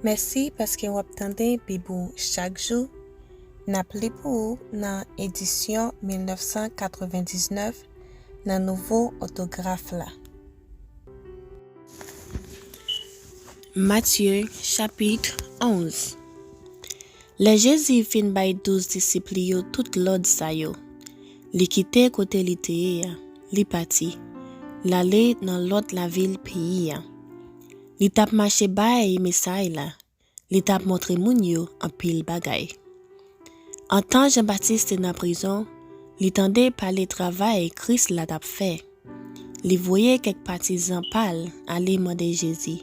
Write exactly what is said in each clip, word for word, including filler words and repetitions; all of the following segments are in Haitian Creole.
Mèsi paske w ap tande Bib ou chak jou. N ap li pou ou nan edisyon mil nèf san katrevendiznèf nan nouvo òtograf la. Matye, chapit onz. Lè Jezi fin bay douz disip li yo tout lòd sa yo, li kite kote li te ye a, li pati, l ale nan lòt lavil peyi a. Li t ap mache bay mesay la, li t ap montre moun yo anpil bagay. Antan Jan Batis te nan prizon, li tande pale travay Kris la t ap fè. Li voye kèk patizan pa l ale mande Jezi,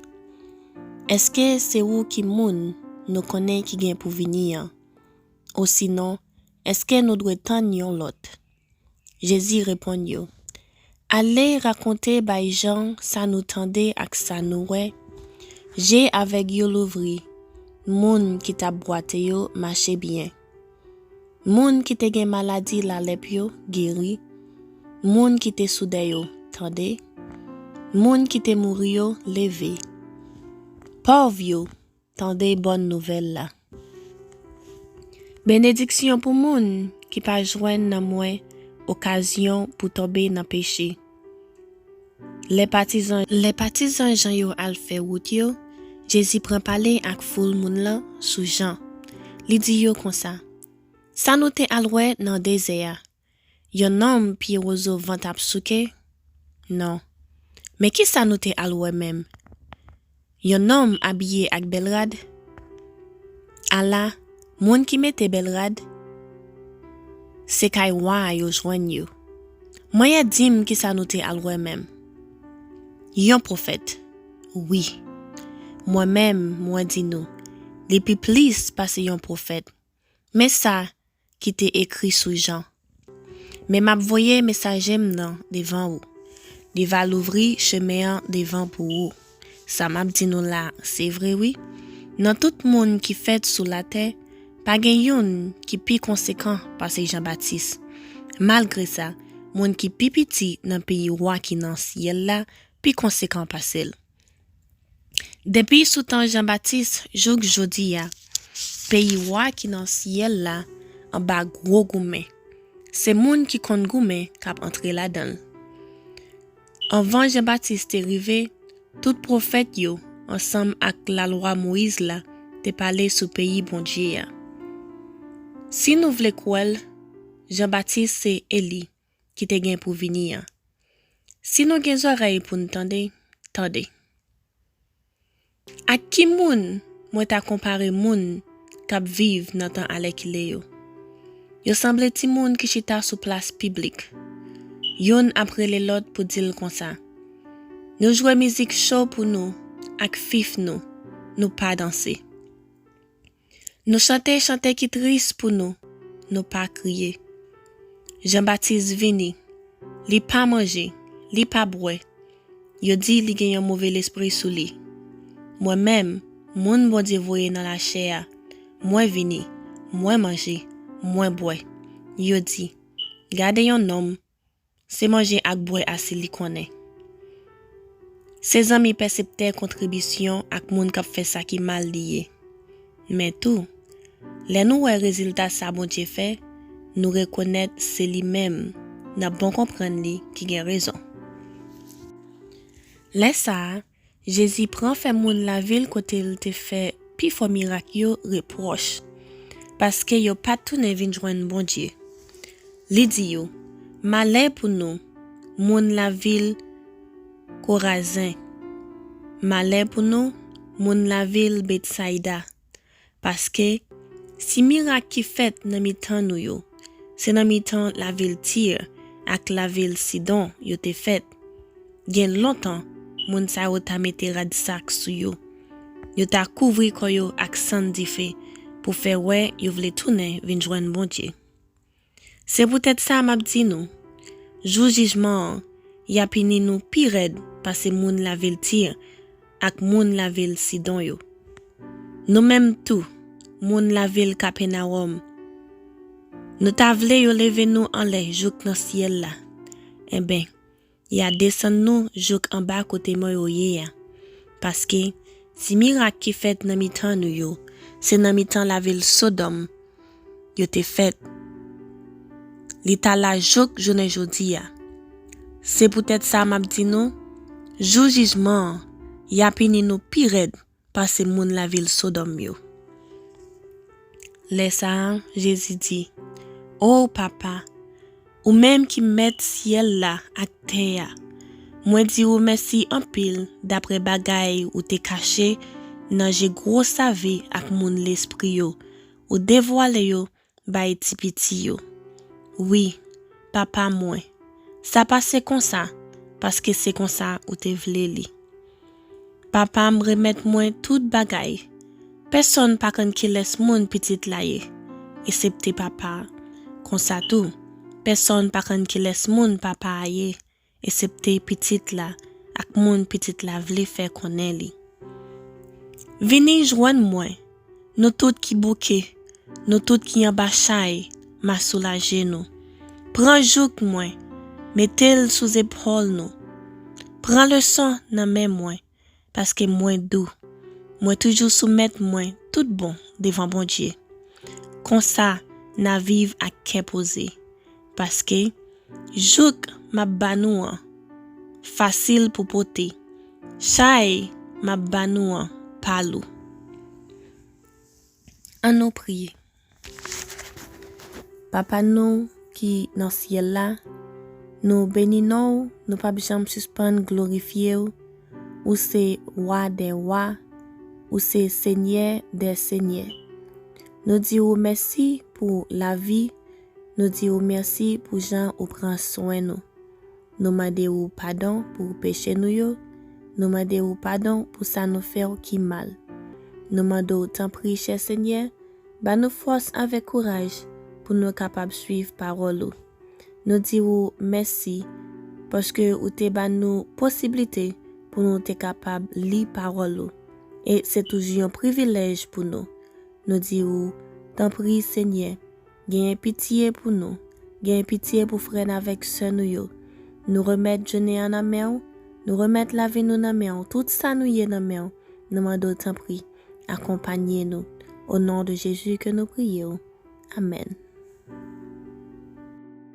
"Èske se ou ki moun nou konnen ki gen pou vini an? Osinon, èske nou dwe tann yon lòt?" Jezi reponn yo, "Ale rakonte bay Jan sa nou tande ak sa nou wè. Je avèg yo louvri, moun ki t ap bwate yo mache byen. Moun ki te gen maladi lalèp yo geri, moun ki te soudè yo tande, moun ki te mouri yo leve. Pòv yo tande bòn nouvèl la. Benediksyon pou moun ki pa jwenn nan mwen okazyon pou tonbe nan peche." Lè patizan, lè patizan Jan yo al fè wout yo, Jezi pran pale ak foul moun lan sou Jan. Li di yo konsa, "Sa nou te al wè nan dezè a, yon nonm pye wozo vant ap souke? Non. Men ki sa nou te al wè menm? Yon nonm abiye ak bèl rad? Ala, moun ki mete bèl rad, se kay wa a yo jwenn yo. Mwen ye di m ki sa nou te al wè menm. Yon pwofèt. Wi. Mwen menm, mwen di nou, li pi plis pase yon pwofèt. Men sa ki te ekri sou Jan. Men m ap voye mesaje m nan devan ou. Li va louvri chemen an devan pou ou." Sa m ap di nou la, se vre wi. Nan tout moun ki fèt sou latè, pa gen youn ki pi konsekan pase Jan Batis. Malgre sa, moun ki pi piti nan peyi wa ki nan syèl la pi konsekan pase l. Depi sou tan Jan Batis jouk jodi a, peyi wa ki nan syèl la anba gwo goumen. Se moun ki konn goumen k ap antre ladan l. Anvan Jan Batis te rive, tout pwofèt yo, ansanm ak lalwa Moyiz la, te pale sou peyi Bondye a. Si nou vle kwè l, Jan Batis se Eli ki te gen pou vini an. Si nou gen zòrèy pou n tande, tande. Ak ki moun mwen ta konpare moun k ap viv nan tan alèkile yo? Yo sanble timoun ki chita sou plas piblik. Youn ap rele lòt pou di l konsa, "Nou jwe mizik cho pou nou ak fif nou, nou pa danse. Nou chante chante ki tris pou nou, nou pa kriye. Jan Batis vini, li pa manje, li pa bwè. Yo di li gen yon move lespri sou li. Mwen menm, moun Bondye voye nan lachè a, mwen vini, mwen manje, mwen bwè." Yo di, "Gade yon nonm, se manje ak bwè a sèl li konnen." Se zanmi pèseptè kontribisyon ak moun k ap fè sa ki mal li ye. Men tou, lè nou wè rezilta sa Bondye fè, nou rekonèt se li menm, nan bon konprann li, ki gen rezon. Lè sa a, Jezi pran fè moun lavil kote l te fè pifò mirak yo repwòch, paske yo pa t tounen vin jwenn Bondye. Li di yo, "Malè pou nou, moun lavil Korazen! Malè pou nou, moun lavil Betsayda! Paske, si mirak ki fèt nan mitan nou yo, se nan mitan lavil Tir ak lavil Sidon yo te fèt, gen lontan moun sa yo ta mete rad sak sou yo. Yo ta kouvri kò yo ak sann dife pou fè wè yo vle tounen vin jwenn Bondye." Se poutèt sa m ap di nou, jou jijman an, y a pini nou pi rèd pase moun lavil Tir ak moun lavil Sidon yo. Nou menm tou, moun lavil Kapènawòm, nou ta vle yo leve nou anlè jouk nan syèl la. Enben, y a desann nou jouk anba kote mò yo ye a. Paske, Ti mirak ki fèt nan mitan nou yo, se nan mitan lavil Sodòm yo te fèt. Li ta la jouk jounen jodi a. Se poutèt sa m ap di nou, jou jijman an, y a pini nou pi rèd pase moun lavil Sodòm yo. Lè sa a, Jezi di, O Papa, ou menm ki mèt syèl la ak tè a, mwen di ou mèsi anpil dapre bagay ou te kache nan je gwo save ak moun lespri yo, ou devwale yo bay ti piti yo. Wi, Papa mwen, sa pase konsa, paske se konsa ou te vle li. Papa m remèt mwen tout bagay. Pèsonn pa konn kilès moun Pitit la ye, esepte Papa a. Konsa tou, pèsonn pa konn kilès moun Papa a ye, esepte Pitit la ak moun Pitit la vle fè konnen li. Vini jwenn mwen, nou tout ki bouke, nou tout ki anba chay, m a soulaje nou. Pran jouk mwen, mete l sou zepòl nou. Pran leson nan men mwen, paske mwen dou. Mwen toujou soumèt mwen tout bon devan Bondye. Konsa, n a viv ak kè poze. Paske, jouk m ap ba nou an, fasil pou pote. Chay m ap ba nou an, pa lou. Ann nou priye. Papa nou ki nan syèl la, nou beni non w, nou p ap janm sispann glorifye w. Ou se Wa dè wa, ou se Senyè dè senyè. Nou di ou mèsi pou lavi, nou di ou mèsi pou jan ou pran swen nou. Nou mande ou padon pou peche nou yo, nou mande ou padon pou sa nou fè w ki mal. Nou mande w tanpri, chè Senyè, ba nou fòs avèk kouraj pou nou kapab suiv pawòl ou. Nou di ou mèsi, paske ou te ba nou posiblite pou nou te kapab li pawòl ou. E se toujou yon privilèj pou nou. Nou di ou, tanpri, Senyè, genyen pitye pou nou. Genyen pitye pou frè n avèk sè nou yo. Nou remèt jounen an nan men w. Nou remèt lavi nou nan men w. Tout sa nou ye nan men w. Nou mande w, tanpri, akonpanye nou. O non de Jezi ke nou priye w. Amèn.